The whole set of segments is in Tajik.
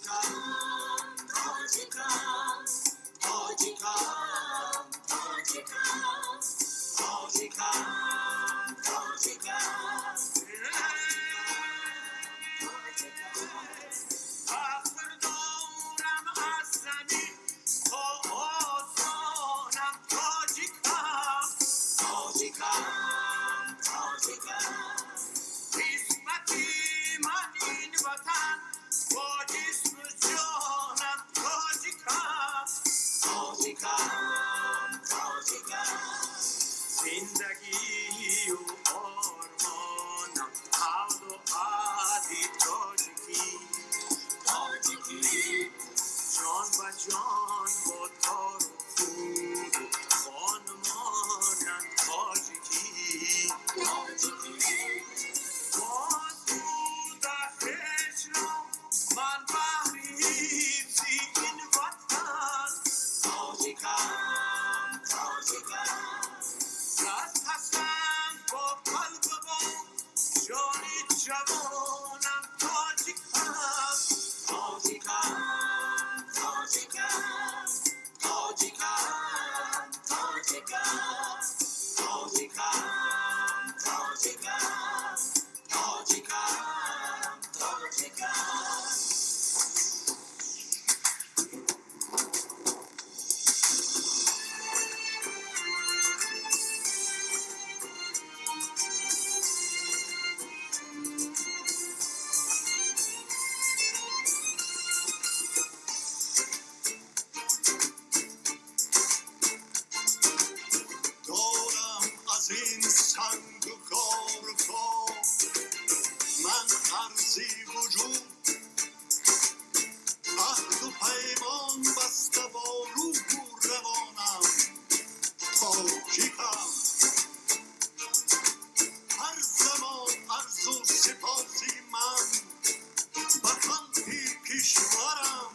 Тоҷикам, тоҷикам, тоҷикам, тоҷикам, тоҷикам, тоҷикам, тоҷикам. فخر دارم از زمین تا آسانم، تاجیکم، تاجیکم، تاجیکم. قسمتی من این وطن با جسم و جانم، تاجیکم، تاجیکم، تاجیکم. زندگی و آرمانم عهد و عهد تاجیکی، تاجیکی. جان و جان با تار و پود و خانمانم، تاجیکی، تاجیکی. باز بوده خویش را من بهر حفظ این وطن، تاجیکم، تاجیکم. زد هستم با قلب و با جان جوانم، تاجیکم، تاجیکم، تاجیکم، تاجیکم، تاجیکم، تاجیکم، تاجیکم، تاجیکم، تاجیکم. دارم از این سنگ و خار و خاک من عرضی وجود، عهد و پیمان بسته با روح و روانم، تاجیکم. هر زمان عرض و سپاسی من به خلق کشورم،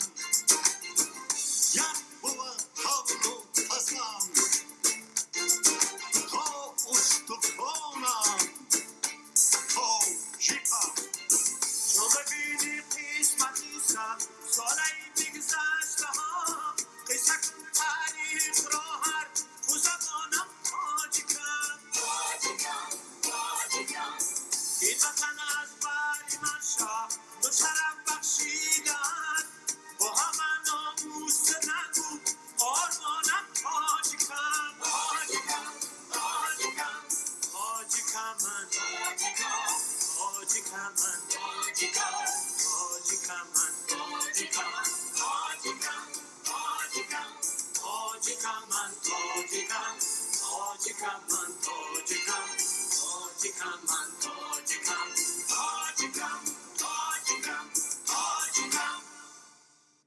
یک بود قول و قسم تا استخوانم، تاجیکم. چو ببینی قسمتی صد ساله بگذشته ها، قصه کن تاریخ را هر کو زبانم، تاجیکم، تاجیکم، تاجیکم. این وطن از بری من شاه مشرف بخشیدن، با همه ناموس نگو آرمانم، تاجیکم، تاجیکم، تاجیکم، تاجیکم من، تاجیکم، تاجیکم من، تاجیکم، تاجیکم من، تاجیکم، تاجیکم، تاجیکم، تاجیکم من، تاجیکم، تاجیکم من، تاجیکم، تاجیکم من، تاجیکم، تاجیکم، تاجیکم.